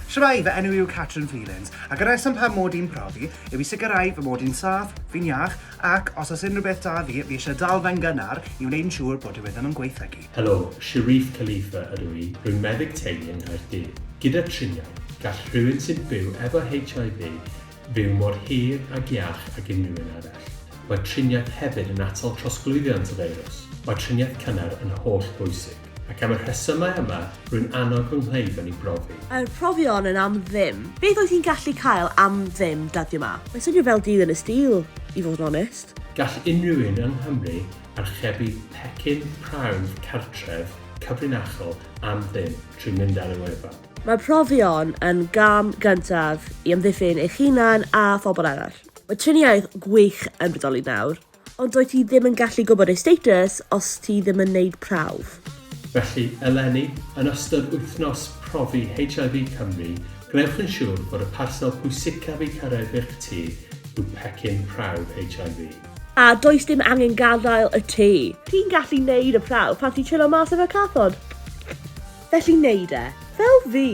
Shwmae, fy enw i yw Catrin Feelings, ac y rheswm pam mod i'n profi yw i sicrhau fy mod i'n saff, fi'n iach, ac os oes unrhyw beth 'da fi, fi eisiau dal fe'n gynnar i wneud yn siŵr bod dyw e ddim yn gwaethygu. Helo, Sharif Khalifa ydw i, rwy'n meddyg teulu yng Nghaerdydd. Gyda triniaeth, gall rhywun sy'n byw efo HIV fyw mor hir ac iach ag unrhyw un arall. Mae triniaeth hefyd yn atal trosglwyddiant y feirws. Mae triniaeth cynnar yn holl bwysig. Ac am y rhesymau yma, rwy'n annog fy nghleifion i brofi. Mae'r profion yn am ddim. Beth wyt ti'n gallu cael am ddim dyddiau 'ma? Mae'n swnio fel deal yn y steel, i fod yn onest. Gall unrhyw un yng Nghymru archebu pecyn prawf cartref cyfrinachol am ddim trwy mynd ar y wefan. Mae'r profion yn gam gyntaf i amddiffyn eich hunan a phobl eraill. Mae triniaeth gwych yn bodoli nawr. Ond dwyt ti ddim yn gallu gwybod ei status os ti ddim yn neud prawf. Felly, eleni, yn ystod wythnos profi HIV Cymru, gwnewch yn siŵr fod y parsel pwysicaf i cyrraedd eich tŷ yw pecyn prawf HIV. A does dim angen gadael y tŷ. Ti'n gallu neud y prawf pan ti'n chillo mas efo cathod. Felly neud e. Fel fi.